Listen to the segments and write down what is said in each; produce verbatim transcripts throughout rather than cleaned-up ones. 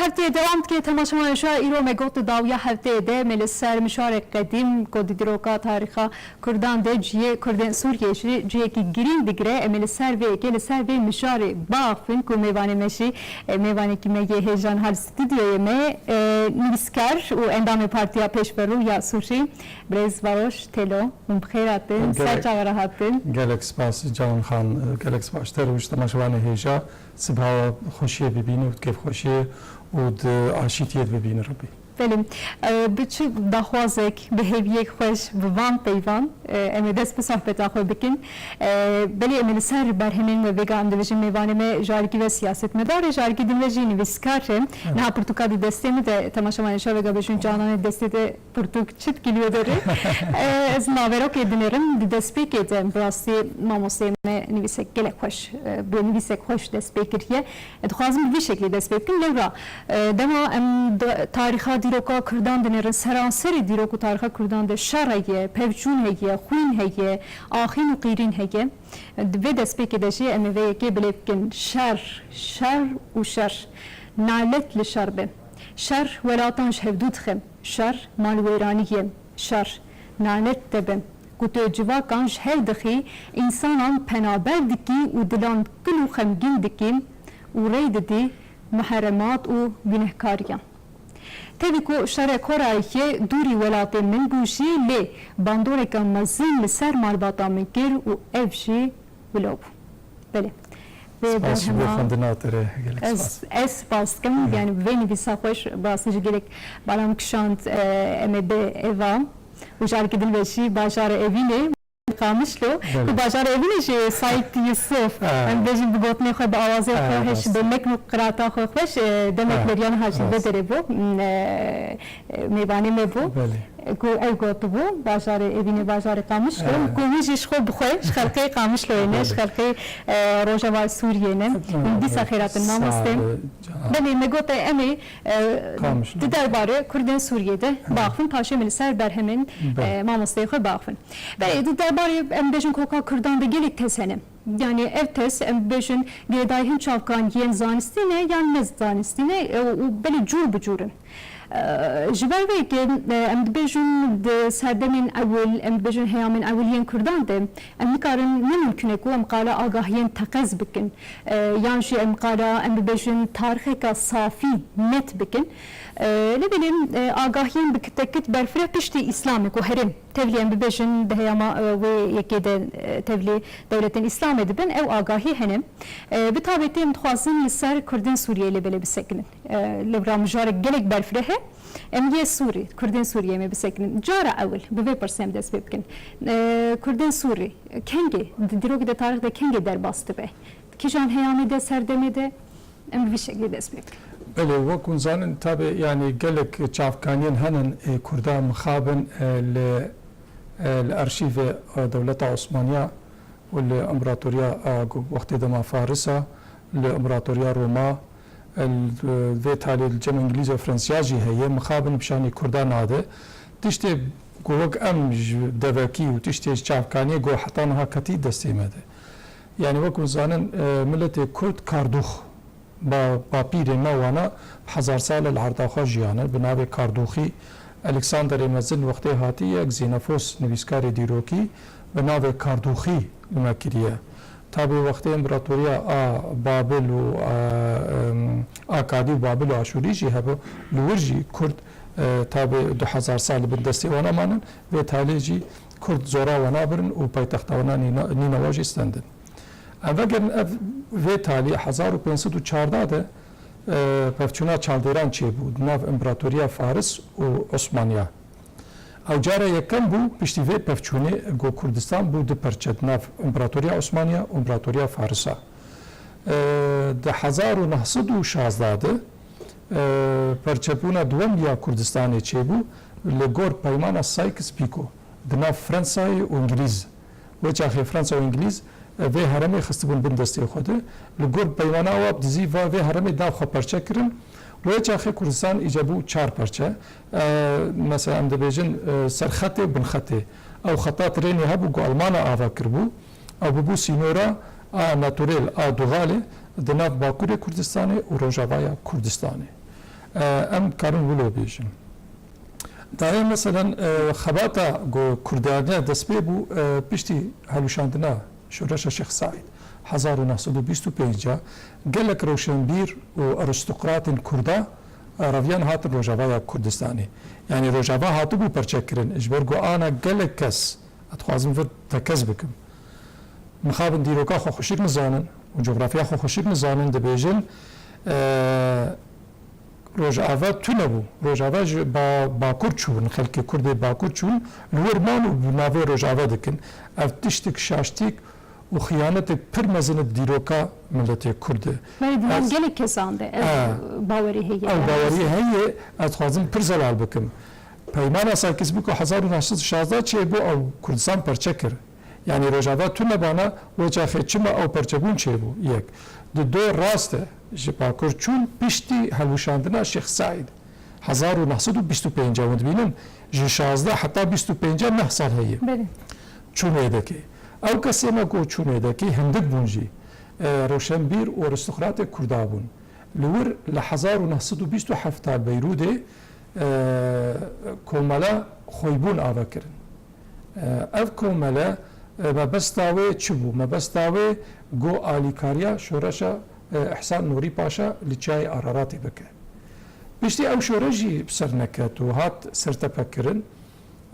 Heftê dewam dike temaşevanê şa. Îro me got di dawiya heftê de me li ser mijarê qedîm ku di dîroka tarîxa Kurdan de cihê Kurdên Sûriyê jî cihekî girîng digire, em ê li ser vê yekê, li ser vê mijarê biaxivin ku mêvanê me jî, e, mêvanekî me yê hêja niha li stûdyoyê me, e, nivîskar û endamê Partiya Pêşverû ya Sûrî, birêz Varoş Telo. Hûn bi xêr hatin, ser çawa re hatin? Gelek spas Cawan Xan, gelek spas ji te re û ji temaşevanê hêja. Sibawa xweşiyê bibîne û di kêfxweşiyê û di aşîtiyê de bibîne Rebbî. Belê, e, bi çi daxwazek, bi hêviyek xweş, bi van peyvan, e, em ê dest bi sohbeta xwe bikin. E, belê em ê li ser berhemên we vêga em dibêjin mêvanê me jarikî ve siyasetmedar e, jarikî din ve jî nivîskar e. Evet. Niha pirtûka di destê min de, temaşevanê şa vêga bêjin Cananê destê de pirtûk çi dikî li wê derê? E, ez naverokê dinêrim, di destpêkê de bi rastî mamosteyê me nivîsek gelek xweş, e, bi nivîsek xweş dest pê kiriye. E, dixwazim bi vî şeklî dest pê bikim. Lewra, e, dema em di tarîxa dîroka Kurdan dinêrin, seranserê dîrok û tarîxa Kurdan de şer heye, pevçûn heye, xwîn heye, axîn û qîrîn heye. Di vê destpêkê de jî em ê vê yekê bilêv bikin. Şer, şer û şer. Nalet li şer be. Şer welatan ji hevdû dixe. Şer malwêranî ye. Şer nalet te be. Ku tu civakan ji hev dixî, însanan penaber dikî û dilan kil û xemgîn dikî û rê didî muheremat û gunehkariyan. Tevî ku şerê Korayê dûrî welatê min bû jî, lê bandoreke mezin li ser malbata min kir û ev jî wilo bû. Belê. Vê Spas ji bo berhema xwendina te re, gelek ez, spas. Ez spas dikim. Evet. Yani vê nivîsa xweş, bi rastî jî gelek bala min kişand, e, em ê bi eva û carekî din ve jî bajarê Evînê, Qamişlo, Belê. Ku bajarê Evînê jî Saîd Yusuf, Ha. em bêjin bi gotinê xwe, bi awazê Ha, xwe, rast. Bi mekn û qirata xwe xweş, e, demek Ha. Leriyan ha jî Rast. Vê derê bû, m, e, e, mêvanê me bû. Belê. Ku ew gotibû, bajarê Evînê, bajarê Qamişlo, Evet. Ku wî jî ji xwe bi xwe, ji xelkê Qamişloyê ne, ji Belê. Xelkê, e, Rojava Sûriyê ne. Evet, Hûn dîsa evet. Xêr hatin, Sağ mamoste. Ol, canım. Belê, me got, em ê, e, Qamişlo. Di derbarê Kurdên Sûriyê de Evet. Baxivin, paşê me li ser berhemên, Belê. E, mamosteyê xwe baxivin. Belê, di derbarê em bêjin koka Kurdan de gelek tez hene. Yani ev tez, em bêjin, girêdayî hin çavkaniyên zanistî ne, yan ne zanistî ne, e, û belê cûr bi cûr in. E, ji ber vê yekê, e, em dibêjin di serdemên ewil, em dibêjin heyamên ewil yên Kurdan de, em nikarin, ne mimkun e ku em qala agahiyên teqez bikin, e, yan jî em qala, em bibêjin tarixeka safî, net bikin. E, lê belê, e, agahiyên bi kitekit berfireh piştî Îslamê ku herêm tevlî em bibêjin di heyama, e, wê yekê de, e, tevlî dewletên Îslamê dibin, ew agahî hene. E, bi taybetî em dixwazin li ser Kurdên Sûriyeyê lê belê bisekinin. E, lê bira mijarek gelek berfireh e. Em yê Sûrî, Kurdên Sûriyê em ê bisekinin. Cara ewil bi vê pirsê em dest pê bikin. E, Kurdên Sûrî kengê, di dîrokê de tarîx de kengê derbas dibe? Kîjan heyamê de, serdemê de? Em bi vî şeklî dest pê bikin. Belê, wek hûn zanin, tabi, yani gelek çavkaniyên henin, ê, Kurda mixabin, e, li, e, li arşîvê, e, dewleta Osmaniya û li împaratoriya, e, wextê dema Farisa, li împaratoriya Roma, e, li vê talê li cem Îngilîz û Fransiya jî heye, mixabin bi şanî Kurda nade. Tiştê ku wek em ji devekî û tiştê ji çavkaniyê ku heta niha ketî destê me de. Yani wek hûn zanin, e, miletê Kurd kardûx, ba-, bapîrên me wana bi hezar sal e li erda xwe jiyane. Bi navê kardûxî Alexanderê Mezin wextê hatî yek Xenofos nivîskarê dîrokî bi navê kardûxî li me kiriye. Tabê wextê împaratoriya a Babil û a, em, Akadî û Babil û Aşûrî jî hebû, li wir jî Kurd, e, tabê du hezar sal li bin destê wana manin. Vê talê jî Kurd zora wana birin û paytexta wana Nîna-, Nînewa jî stendin. Em vegerin ev vê talî hezar û pênc sed û çardeh de, e, pevçûna Çaldêran çêbû di nav împaratoriya Faris û Osmaniya. Ew cara yekem bû, piştî vê pevçûnê ku Kurdistan bû du perçe di nav împaratoriya Osmaniya û împaratoriya Farisa. E, di hezar û neh sed û şazdeh de, e, perçebûna duwem ya Kurdistanê çêbû li gor peymana Sykes-Picot di nav Fransayê û Îngilîz. Wê çaxê Fransa û Îngilîz, e, vê herêmê xistibûn bin destê xwe de. Li gor peymana wa bi dizî va vê herêmê di nav xwe perçe kirin. Li wê çaxê Kurdistan îca bû çar perçe. E, mesela em dibêjin, e, serxetê û binxetê. Ew xeta trênê hebû ku Almana ava kiribû. Ew bûbû sînora a naturel a Dugalê di nav Bakurê Kurdistanê û Rojavaya Kurdistanê. E, em karin wilo bêjin. Dayê, meselen, e, xebata ku Kurdaniya dest pê bû, e, piştî helûşandina Şoreşa Şêx Seîd hezar û neh sed û bîst û pênc a, gelek rewşenbîr û arîstokratên Kurda, e, reviyan hatin Rojavaya Kurdistanê. Yanî Rojava hatibû perçekirin, ji ber ku ana gelek kes, ez dixwazim vir tekez bikim, mixabin dîroka xwe xweşik nizanin û cografya xwe xweşik nizanin, dibêjin, e, Rojava tune bû. Rojava ji ba-, Bakur çûn, xelkê Kurdê Bakur çûn, li wir man û bi navê Rojava dikin. Ev tiştik şaştîk û xiyanetek pir mezin e dîroka miletê Kurd e. Belê, di nav Ez gelek kesan de ev He. bawerî heye. Ew bawerî heye, ez dixwazim pir zelal bikim. Peymana Sykes-Picot hezar û neh sed û şazde çêbû, ew Kurdistan perçe kir. Yanî Rojava tune bana, wê çaxê çima ew perçebûn çêbû? Yek. Di do rast e, ji Bakur çûn piştî helwişandina Şêx Seîd. Hezar û neh sed û bîst û pênc e, hûn dibînin, ji şazdeh heta bîst û pênc e neh sal heye. Belê. Çûn êdekê. Ew kesê me ku çûn êdekê hindik bûn jî, e, rewşenbîr û arîstokratê Kurda bûn. Li wir li hezar û neh sed û bîst û heft a Beyrûdê, e, komela xweybûn ava kirin. E, ev komele, e, mebesta wê çi bû? Mebesta wê ku alîkariya şoreşa, e, Îhsan Nûrî Paşa li Çiyayê Araratê bike. Piştî ew şoreş jî bi ser neket û hat sertepekirin.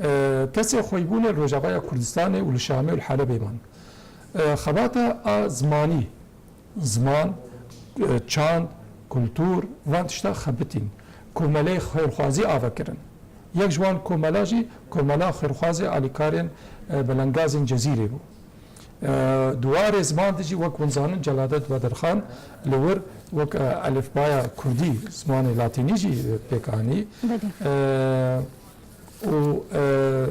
E, kesê xweybûnê li Rojavaya Kurdistanê û li Şamê û li Helebê man. E, xebata a zimanî, ziman, e, çand, kultur, van tişta xebitîn. Komeleyê xêrxwazî ava kirin. Yek ji wan komela jî komela xêrxwazê alîkarên, e, belengazên Cezîrê bû. E, di warê ziman de jî wek hûn zanin Celadet Bedirxan li wir wek, e, elifbaya kurdî, zimanê latînî jî, e, pêk anî. Belê. E, û, e,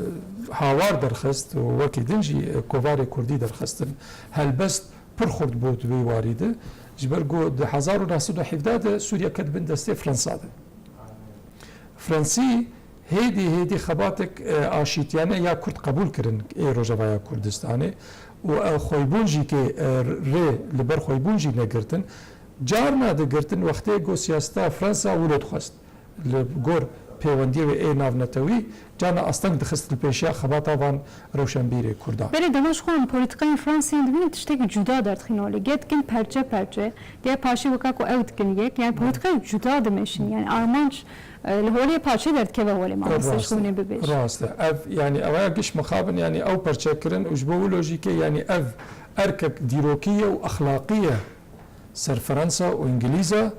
hawar derxist û wekî din jî, e, kovarê kurdî derxistin. Helbest pir xurt bû di wî warî de. Ji ber ku di hezar û neh sed û hevdeh de Sûriye ket bin destê Fransa de. Fransî hêdî hêdî xebatek, e, aşîtiyane ya Kurd qebûl kirin ê Rojavaya Kurdistanê û ew xweybûn jî kê, e, rê li ber xweybûn jî negirtin. Carna digirtin wextê ku siyaseta Fransa wilo dixwest. Li gor pêwendiyê wê ê navnetewî, carna asteng dixist li pêşiya xebata van rewşenbîrê Kurda. Belê, dema ji xwe em polîtîkayên Fransiyê dibînin, tiştekî cuda derdixîne holê. Gê dikin perçe perçe, diye paşê weka ku ew dikin yek. Yani polîtîkayê cuda dimeşin. Yani armanc, e, li holê paşê derdikeve holê, mamoste, ji Rast e. hûnê bibêj. Rast e. Ev, yani ew ya giş mixabin, yani ew perçekirin û ji bo wilo jî kê, yani ev erkek dîrokî ye û exlaqî ye ser Fransa û Îngilîza,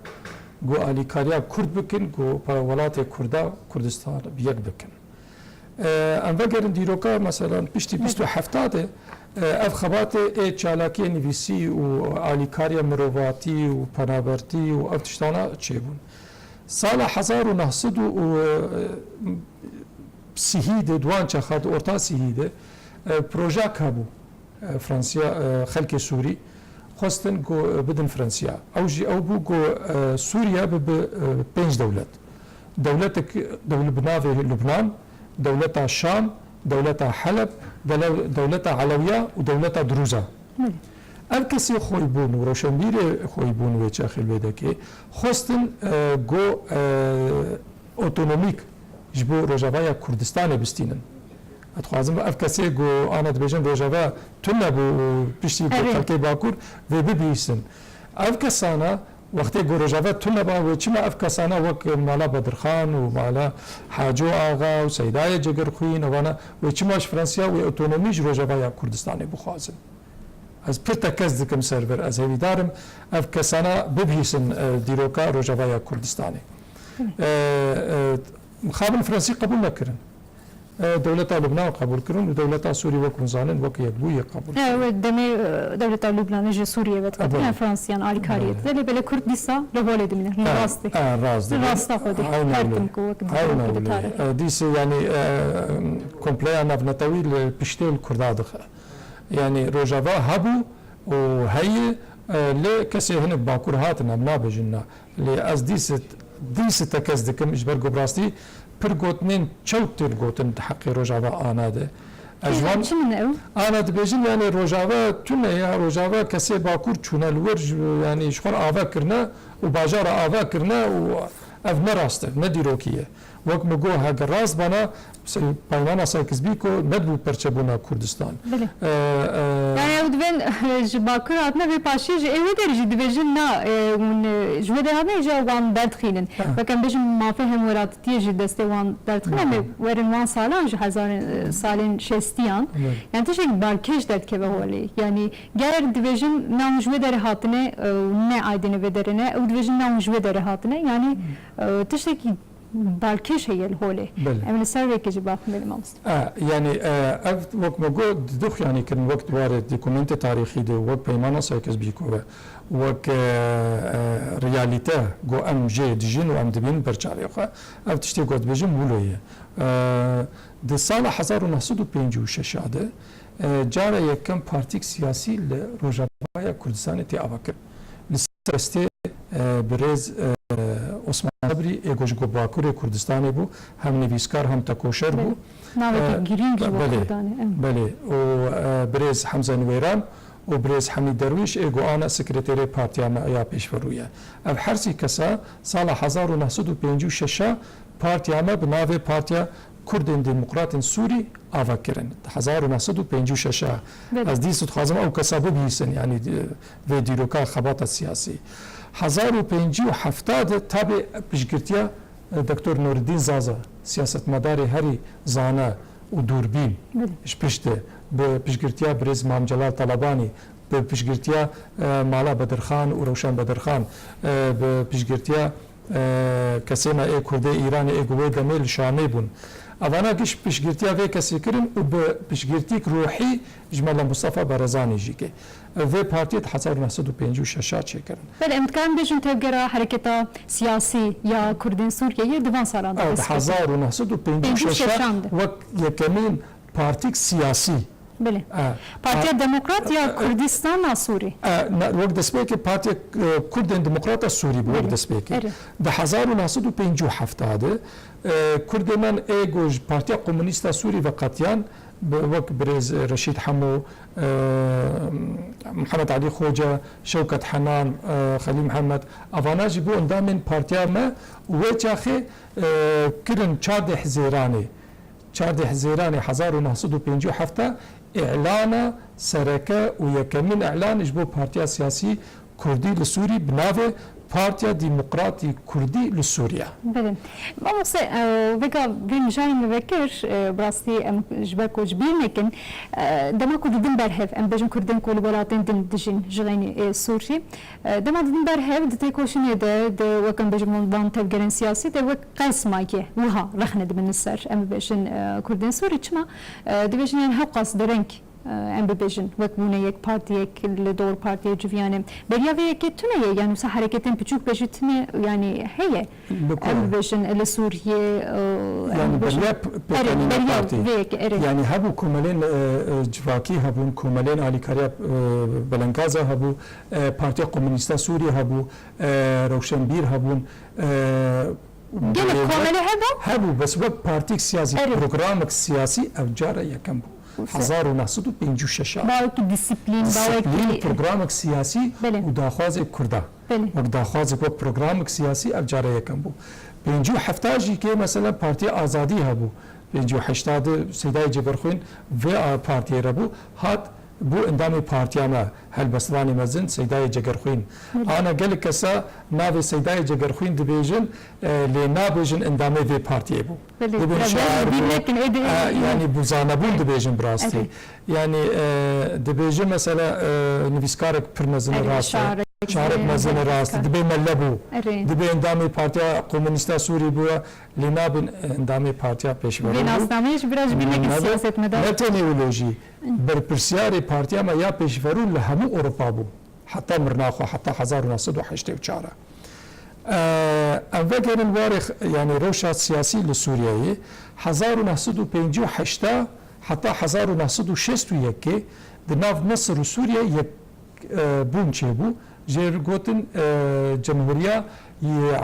ku alîkariya Kurd bikin, ku pa welatê Kurda, Kurdistan bi yek bikin. E, em vegerin dîroka, meselan, piştî bîst û heft de, e, ev xebatê ê çalakiyê nivîsî û alîkariya mirovatî û penabertî û ev tiştana çêbûn. Sala hezar û neh sed û sî de, di wan çaxa de, orta sî de, e, projak hebû. E, Fransiya, e, xelkê Sûrî xwestin ku, e, bidin Fransiya. Ew jî ew bû ku, e, Sûriye bibe, e, pênc dewlet. Dewletek, dewle-, bi navê Lubnan, dewleta Şam, dewleta Heleb, dele-, dewleta Elewiya û dewleta Dirûza. Belê. Ev kesê xweybûn û roşenbîrê xweybûn wê çaxê li wê dekê xwestin, e, ku, e, otonomîk ji bo Rojavaya Kurdistanê bistînin. Ez dixwazim ev kesê ku ana dibêjin Rojava tune bû û piştî ku Erê. xelkê Bakur vê bibihîsin. Ev kesana wextê ku Rojava tune ba, wê çima ev kesana wek mala Bedirxan û mala Haco Axa û Seydayê Cigirxwîn, evana wê çima ji Fransiya wê otonomî ji Rojavaya Kurdistanê bixwazin? Ez pir tekez dikim ser vir. Ez hêvîdar im ev kesana bibihîsin, e, dîroka Rojavaya Kurdistanê. E, e, mixabin Fransî qebûl nekirin. E, dewleta Lubnan qebûl kirin û dewleta Sûrî, wek hûn zanin, wek yekbûyî qebûl E, kirin. we demê, e, dewleta Lubnanê ji Sûriyê ve dixwest, E, belê. ne Fransiyan alîkariyê. Belê. Lê belê Kurd dîsa li holê dimîne, li E, rastê. e, rast Li dimîne. rasta xwedê. Aynen Her öyle. tim ku wek Aynen dibû öyle. dikare. E, dîsê, yani, e, kompleya navnetewî li piştê li Kurda dixe. Yani Rojava hebû û heye, e, lê kesê hinek Bakur hatin, em nabêjin na. Lê ez dîse, dîse tekez dikim, ji ber ku bi rastî pir gotinên çewt tên gotin di heqê Rojava ana de. Ez ji Kîjan wan çi min ew? Ana dibêjin, yani Rojava tune ya, Rojava kesê Bakur çûne li wir, ji, yani ji xwe re ava kirine û bajara ava kirine û Ev ne rast e, ne dîrokî ye. Wek min got, heke rast bana, se-, Peymana Sykes-Picot nedibû perçebûna Kurdistan. Belê. E, e, Yani ew divên ji Bakur hatine vê paşê ji ê wê derê jî dibêjin na, e, hûn, e, ji wê derê hatine, îja wan derdixînin. Ha. Wek em bêjin mafê hemwelatiyê ji destê wan derdixîne, em ê werin wan salan ji hezar, e, salên şestiyan. Evet. Yani tiştek balkêş derdikeve holê. Yani ger dibêjin na hûn ji wê derê hatine, e, û ne aydênê vê derê ne, ew dibêjin na hûn ji wê derê hatine. Yani, e, tiştekî balkêş heye li holê. Belê. Em li ser vê yekê jî biaxivin, belê mamoste. E, yani, e, ev wek me got, di du xuyanî kirin, wek di warê dokumentê tarîxî de, wek Peymana Sykes-Picot ve, wek, e, e, realîte ku em jê dijîn û em dibînin ber çavê xwe. Ev tiştê ku ez dibêjim wilo ye. E, di sala hezar û neh sed û pêncî û şeş de, e, cara yekem partîk siyasî li Rojavaya Kurdistanê tê avakirin. Li ser destê, e, birêz, e, Osman Sebrî, ê ku ji ku Bakurê Kurdistanê bû, hem nivîskar hem tekoşer bû. Belê. Navekî E, girîng ji bo belê, Kurdan e, em. Belê. Û, e, birêz Hemze Niwêran û birêz Hemî Derwîş, ê ku ana sekreterê partiya me ya pêşverû ye. Ev her sî kesa sala hezar û neh sed û pêncî û şeş partiya me bi navê Partiya Kurdên Demokratên Sûrî ava kirin. Di hezar û neh sed û pêncî û şeş, Belê. Ez dîsa dixwazim ew kesa bibihîsin, yanî, e, vê dîroka xebata siyasî. Hezar û pêncî û heft de tabê piştgirtiya, e, Doktor Nureddin Zaza, siyasetmedarê herî zane û dûrbîn Belê. Ji pişt de, bi piştgirtiya birêz Mam Celal Talabanî, bi piştgirtiya, e, Mala Bedirxan û Rewşen Bedirxan, e, bi piştgirtiya, e, kesê me ê Kurdê Îranê ê ku wê demê li Şamê bûn. Evana giş piştgirtiya vê kesê kirin û bi piştgirtîk ruhî ji Mela Mustafa Barzanî jî kê. Vê partiyê di hezar û neh sed û pêncî û şeş çêkirin. Belê, em dikarin bêjin tevgera hereketa siyasî ya Kurdên Sûriyeyê di van salan de Ew, di dest pê kir. hezar û neh sed û pêncî û şeş Pêncî û şeş de. Wek yekemîn partîk siyasî. Belê. E, Partiya e, Demokrat ya e, e, Kurdistana Sûrî. E, ne, wek destpêkê Partiya, e, Kurdên Demokrata Sûrî bû, wek Belê. destpêkê. Erê. Di hezar û neh sed û pêncî û heft de, e, Kurdê me ê ku ji Partiya Komûnîsta Sûrî veqetiyan, bi, wek birêz Reşîd Hemo, e, Mihemed Elî Xoce, Şewket Henan, e, Xelîl Mihemed, evana jî bû endamên partiya me û wê çaxê, e, kirin çardeh Hizêranê. Çardeh Hizêranê hezar û neh sed û pêncî û heft îlana sereke û yekemîn îlan ji bo partiya siyasî Kurdî li Sûrî bi navê Partiya Demokratî Kurdî li Sûriye. Belê. Mamoste, e, vêga vê mijarê min vekir, e, bi rastî em ji ber ku ji bîr nekin, e, dema ku didin ber hev, em bêjin Kurdên ku li welatên din dijîn ji xeynî, e, Sûrî, e, dema didin ber hev, di têkoşînê de, di, wek em bêjin, van, van tevgerên siyasî de wek qesmayê wiha rexne dibin li ser, em bibêjin, e, Kurdên Sûrî. Çima? E, dibêjin, yani, hewqas dereng, e, em bibêjin, wek bûne yek partiyek li dor partiyê civiyane. Beriya vê yekê tune ye, yani, wisa hereketên piçûk be jî tune, yani, heye. Em bibêjin, li Sûriyê, e, em Yani, bibêjin beriya p-, Erê, pêkanîna beriya partî. vê yekê, erê. Yani, hebû komelên, e, e, civakî hebûn, komelên alîkariya, e, belengaza hebû, e, Partiya Komûnîsta Sûrî hebû, e, Rewşenbîr hebûn, e, Gelek komelê hebû? Hebû, bes wek partîk siyasî, Erê. programek siyasî ev cara yekem bû. Wisa. Hezar û neh sed û pêncî û şeş. Bawekî disiplîn, Disiplîn, bawekî programek siyasî Belê. û daxwazê Kurda. Belê. Wek daxwazek, wek programek siyasî ev cara yekem bû. Pêncî û heft jî kê mesela Partiya Azadî hebû. Pêncî û heşt de Seydayê Cegerxwîn vê a partiyê re bû. Hat bû endamê partiya me, helbestvanê mezin Seydayê Cegerxwîn. Belê. Ana gelek kesa navê Seydayê Cegerxwîn dibêjin, e, lê nabêjin endamê vê partiyê bû. Belê, Dibin biraz şair bîr bû. nekin, ê de, E, ê de. yani bû zanebûn dibêjin bi rastî. Erê. Yani, e, dibêje mesela, e, nivîskarek pir mezin Erê, rast e. şairek Şairek mezin, mezin rast e. nivîskar. Dibê mele bû. Erê. Dibê endamê Partiya Komûnîsta Sûrî bû. Lê nabin endamê Partiya Pêşverû Vê bû. nasnameyê jî biraz bîr nekin Nebe-, siyasetmedar. Ne tenê wilo jî. Berpirsiyarê partiya me ya Pêşverû li hemû Ewropa bû. Heta mirina xwe, heta hezar û neh sed û heştê û çar. Eee, em vegerin warê x-, yani rewşa siyasî li Sûriyeyê, hezar û neh sed û pêncî û heşt heta hezar û neh sed û şêst û yekê di nav Misir û Sûriye yek, eee, bûn çêbû. Jê re gotin, eee, Cemhuriya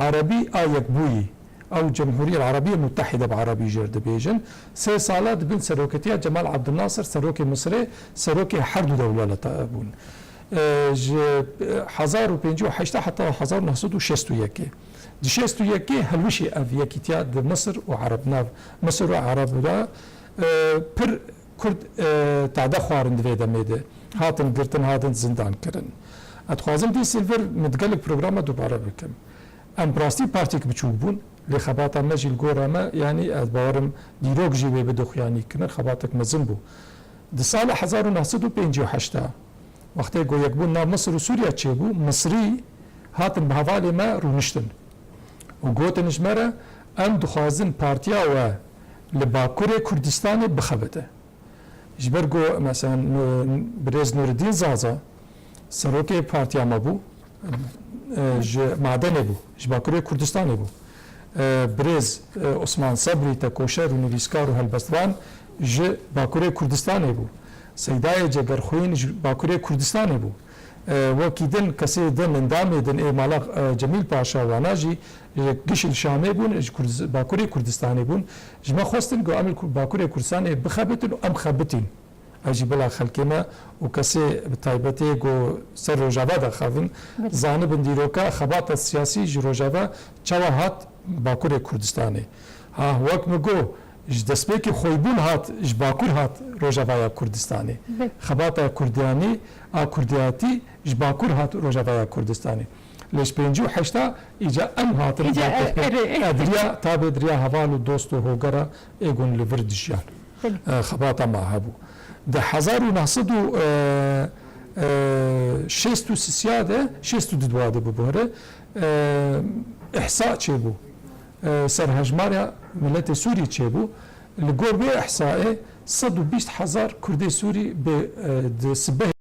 Erebî a Yekbûyî. Ew Cemhuriye Erebîye Mutehîde bi Erebî jê re dibêjin. Sê sala di bin seroketiya Cemal Abdulnasir, serokê Misirê, serokê her du dewleta bûn. E, ji, e, hezar û pêncî û heşt heta hezar û neh sed û şêst û yekê. Di şêst û yekê hilwişî ev yekîtiya di Misir û Ereb, nav Misir û Ereb de, e, pir Kurd, e, tade xwarin di vê demê de. Hatin girtin, hatin zindan kirin. Ez dixwazim dîsê vir min di gelek programa dubare bikim. Em bi rastî partiyek biçûk bûn, lê xebata me jî li gora me, yanî ez bawerim dîrok jî wê bidixuyanî kirin, xebatek mezin bû. Di sala hezar û neh sed û pêncî û heşt de, wextê ku yekbûn nav Misir û Sûriye çêbû, Misrî hatin bi hevalê me rûniştin û gotin ji me re, em dixwazin partiya we li Bakurê Kurdistanê bixebite. Ji ber ku, meselen, Birêz Nûreddîn Zaza, serokê partiya me bû, e, ji Madenê bû, ji Bakurê Kurdistanê bû. E, Birêz, e, Osman Sebrî, tekoşer û nivîskar û helbestvan ji Bakurê Kurdistanê bû. Seydayê Cegerxwîn ji Bakurê Kurdistanê bû. E, wekî din kesê din, endamê din ê mala, e, Cemîl Paşa wana jî, e, giş li Şamê bûn, ji Kurd-, Bakurê Kurdistanê bûn. Ji me xwestin ku em li Ku-, Bakurê Kurdistanê bixebitin û em xebitîn. Ev jî bila xelkê me û kesê bi taybetê ku ser Rojava de xevin, Belê. Zanibin dîroka xebata siyasî ji Rojava çawa hat Bakurê Kurdistanê. Ha, wek min got, ji destpêkê xwebûn hat, ji Bakur hat Rojavaya Kurdistanê. Belê. Xebata Kurdiyanî, a Kurdiyatî ji Bakur hat Rojavaya Kurdistanê. Lê ji pêncî û heşta îca em hatin Îca, Bakur. e, erê. E, diriya, tabê diriya heval û dost û hogera ê gun li vir dijiyan. Belê. E, xebata me hebû. Di hezar û neh sed û, e, e, şêst û sisiya de, şêst û du de bibore, e, ihsa çêbû. E, serhejmara miletê Sûrî çêbû. Li gor vê ihsayê sed û bîst hezar Kurdê Sûrî bi, e, di sibehê